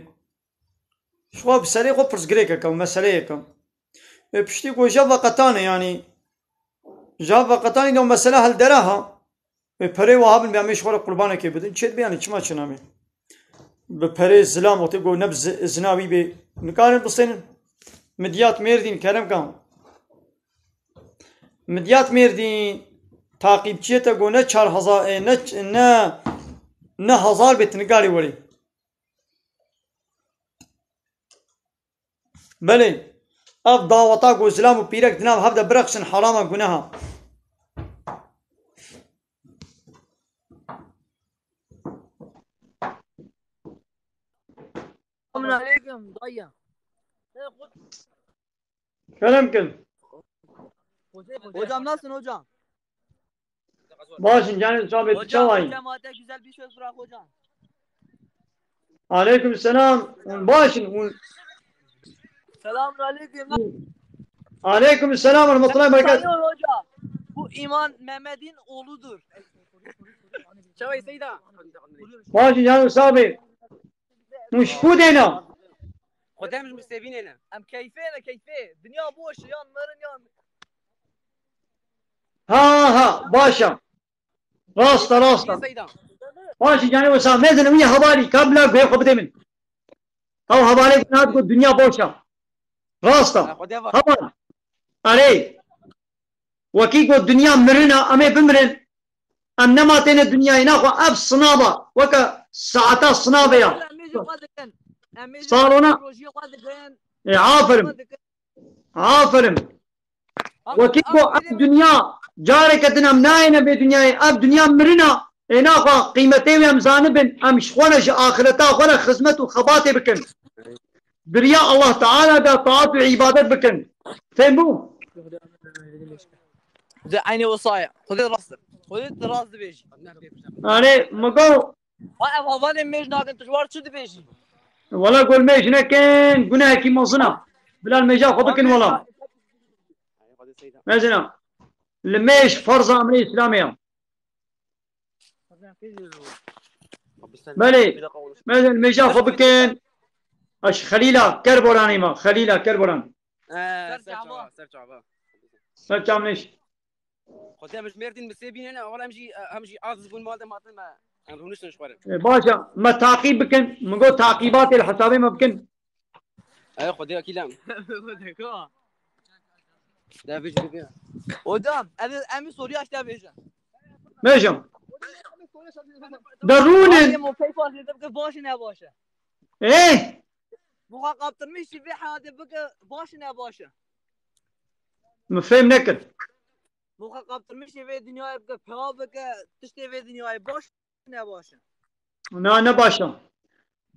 Ji xwe bi serê xwe pirsgirêkeke û meseleyeke. Ê piştî ku jev veqetane, yani jev veqetanî de mesela hildera ha. Ê perê wa hebin bê em ê ji xwe re qurbanekê bidin. Çê dibê yani çima çinamê? Bi perê zilam wextê ku ne bi zi-, zina wî bê. Nikarin bistênin. Midyat Mêrdîn kerem kan. Midyat Mêrdîn taqîbçiyê te ku ne çar hezar, e, ne, ne, ne hezar bê tu nikarî werê. Belê, ev daweta ku zilam û pîrek di nav hev de bireqsin herama guneha. Selamun aleyküm dayı. Kerem kin. Hocam nasılsın hocam? Başın canın sabit çavayın. Hocam, hocam, hadi güzel bir söz bırak hocam. Aleyküm selam. Başın. Selamun aleyküm. Aleyküm selam ve rahmetullahi ve berekatuhu. Sayın hocam, bu İmam Mehmet'in oğludur. Çavay Seyda. Başın canın sabit. Hûn ji ku dêna? Xwedê em ji Musevînê ne. Em keyfê ne, keyfê. Dinya boş e, yan mirin yan. Ha, ha, baş e. Rast e, rast e. Seyda. Baş e, yani wisa mezin wî hevalî, ka bila guhê xwe bide min. Ew hevalê ku hat ku dinya boş e. Rast e. Ha, Xwedê var. Heval. Erê. Wekî ku dinya mirin e, em ê bimirin. Em nema têne dinyayê, naxwe ev sinava, weke saeta sinavê ya. Em ê ji xwe dikin. Em ê ji Salona. Rojiyê xwe dikin. E, aferin. Xwe dikin. Aferin. Ama Wekî ku abi ev dedim dinya, careke din em nayêne vê dinyayê, ev dinya mirin e. Ê naxwe qîmetê wê em zanibin, em ji xwe re ji axireta xwe re xizmet û xebatê bikin. Di riya Allah Teala de taat û îbadet bikin. Fêm bû? Di eynê wisa ye. Xwedê rast e. Xwedê tu rast dibêjî. Erê, mi got. Ha, ev hevalên mêj nakin, tu ji war çi dibêjî? Wela gol mêj nekin, gunehekî mezin e. Bila li mêja xwe bikin wela. Mezin e. Li mêj ferza emrê Îslamê ye. Belê. Mezin mêja xwe bikin. Eş Xelîla Kerboranê me. Xelîla Kerboran. Ee, ser çava, ser çava. Ser çavnêş. Xwedê em ji Mêrdîn bi sê bînê ne, wala em jî, em jî aciz bûn mal de matin me. Em rûniştin ji xwe re. E, baş e. Me taqîb bikin. Min got taqîbatê li hesabê me bikin. Ey Xwedê wekîl em. De vêj bike. Hocam, em, em soruya işte vêjin. Vêjim. De rûnin. Hocam, o keyfa zêde bike baş e ne baş e? Ê? Bu kadar kaptırmış ki bir hadi bike baş e ne baş e? Min fêm nekir. Moxa kaptirmişê vê dinyayê bike, peya bike, tiştê vê dinyayê baş ne baş e? Na, ne baş e.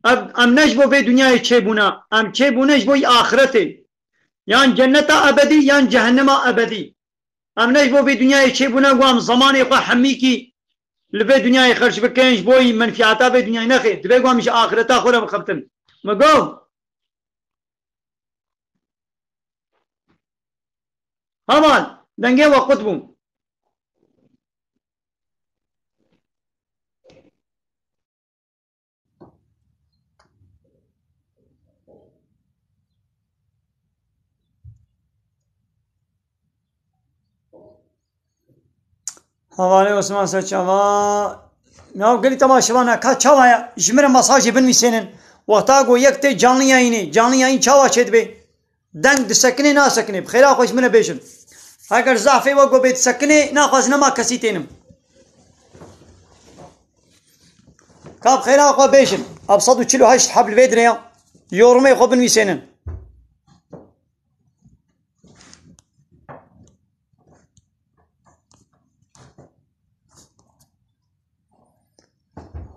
Ev, em ne ji bo vê dinyayê çêbûne. Em çêbûne ji bo yî axretê. Yan cenneta ebedî, yan cehennema ebedî. Em ne ji bo vê dinyayê çêbûne, ku em zemanê xwe hemîkî li vê dinyayê xerc bikin, ji bo yî menfiyata vê dinyayê nexê. Divê ku em ji axireta xwe re bixebtin. Me got. Heval, dengê we qut bû. Hevalê Osman Seçava. Ya gelî temaşevanan, ka çawa ye? Ji min re mesajê binivîsênin. Wexta ku yek tê canlı yayınê, canlı yayın çawa çêdibe? Deng disekinê, nasekinê? Bi xêra xwe ji min re bêjin. Heger zafê we ku bê disekinê, naxwazin nema kesî tênim. Ka bi xêra xwe bêjin. Ev sed û çil û heşt heb li vê dirê ya. Yorumê xwe binivîsênin.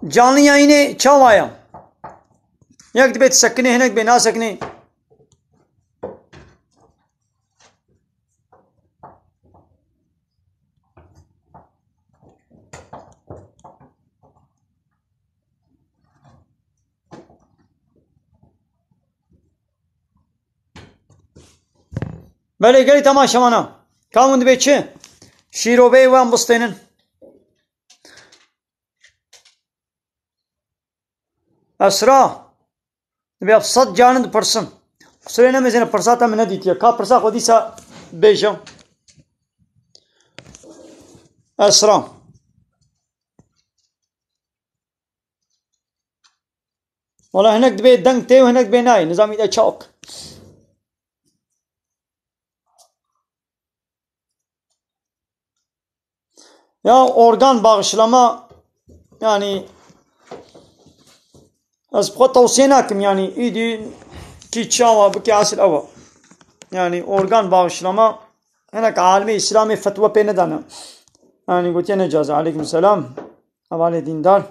Canlı yayınê çawa ye? Yek dibê disekinê, hinek dibê nasekinê. Belê, gelî temaşevana. Ka hûn dibê çi? Şîroveyê wan bistênin. Esra. Dibê ev sed carin dipirsim. Qusirê nemêzêne, pirsa te min nedîtiye. Ka pirsa xwe dîsa bêje. Esra. Wala hinek dibê deng tê û hinek dibê nayê. Nizamî de çak. Ya organ bağışlama, yani ez bi xwe tewsiye nakim, yani îdî kî çawa bike, esil ew e. Yani organ bağışlama, hinek alimê Îslamê fetwa pê nedane. Yani gotiye necaz. Aleyküm selam. Hevalê dîndar.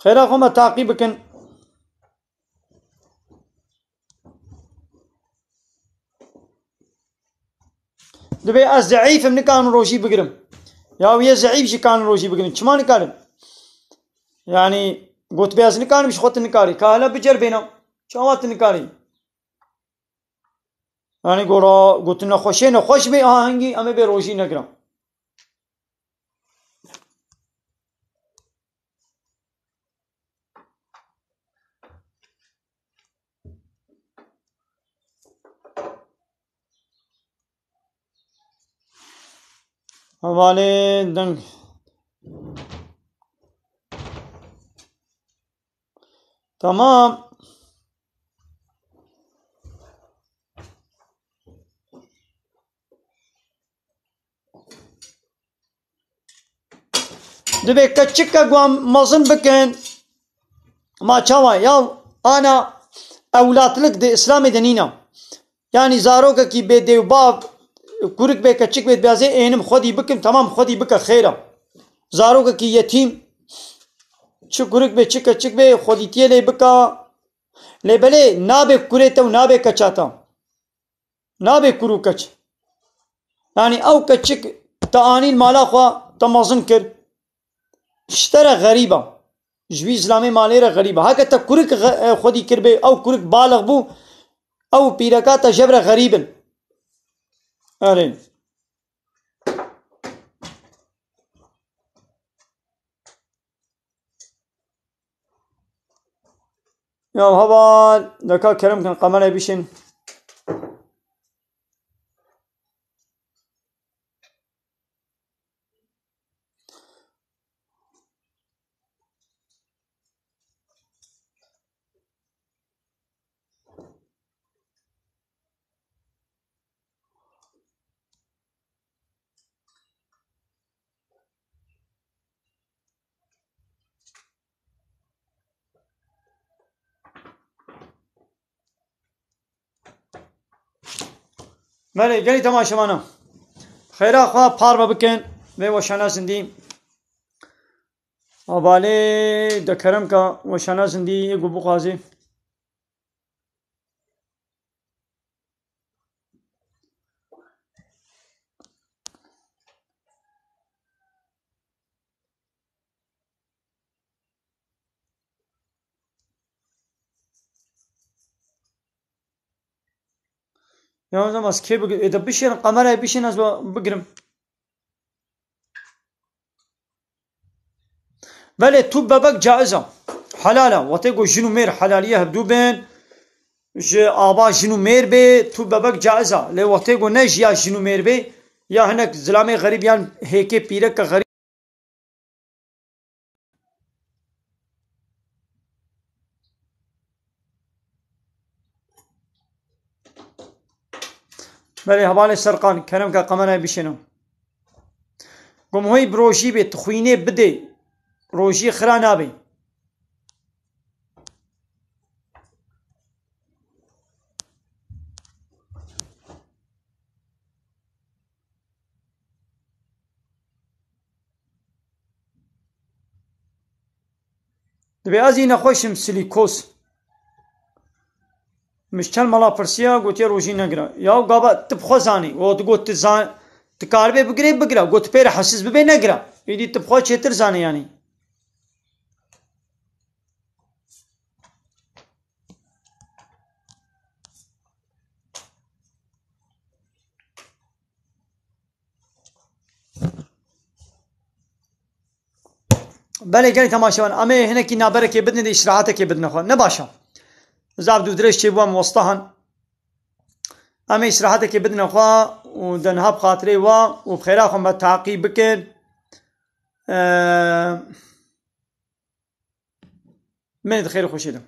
Xêra xwe me taqî bikin. Dibê ez zeîf im, nikarim rojî bigirim. Ya wê zeîf jî karin rojî bigirin. Çima nikarin? Yani gotibê ez nikarim, ji xwe tu nikarî. Ka hele biceribêne. Çawa tu nikarî? Yani gora gotin nexweşê nexweş bê, aha hingî em ê bê rojî negirin. Hevalê deng. Tamam. Dibê keçika ku em mezin bikin, ma çawa ya ana ewlatlik di Îslamê de nîna. Yani zarokekî bê dê û bav, kurik bê keçik bê dibêje ênim xwedî bikim, tamam xwedî bike xêr e. Zarokekî yetîm, çi kurik bê çi keçik bê xwedîtiyê lê bike. Lê belê nabe kurê te û nabe keça te. Nabe kur û keç. Yani ew keçik te anîn mala xwe, te mezin kir. Ji te re xerîb e. Ji wî zilamê malê re xerîb e. Heke te kurik xe-, e, xwedî kiribê, ew kurik baliq bû, ew pîreka te ji hev re xerîb in. Erê. Ya heval, deka kerem kin, qemerê bişin. Belê, gelî temaşevana. Xêra xwe parve bikin vê weşana zindî. Hevalê de kerem ke weşana zindî yê ku bixwazî. Ya o zaman ez kê bigir-, ê de bişêrin, kamerayê bişên ez we bigirim. Belê tu bebek caiz e. Helal e. Wextê ku jin û mêr helaliye hevdû bên, ji ava jin û mêr bê, tu bebek caiz e. Lê wextê ku ne jiya jin û mêr bê, ya hinek zilamê xerîb yan hêkê pîreke xerîb. Belê, hevalê Serqan, kerem ke kamerayê bişêno. Gom hoy bi rojî bê, tu xwînê bidê, rojî xira nabê. Dibê ez yî nexweşim silîkos. Min ji çend mala pirsiya, gotiye rojî negira. Ya gava tu bi xwe zanî. O digot tu zan-, tu karibê bigirê, bigira. Got tu pê re hesiz bibê, negira. Êdî tu bi xwe çêtir zanî yanî. Belê gelî temaşevan, em ê hinekî naberekê bidin de îşrahetekê bidine xwe. Ne baş e. Zaf dû dirêj çêbû em westahan. Em ê îşrahetekê bidine xwe û de niha bi xatirê we û bi xêra xwe me taqî bikin. Eee, Menê di xêr û xweşî de.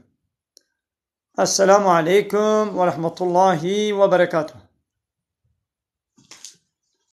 Esselamu aleykum ve rahmetullahi ve berekatuhu.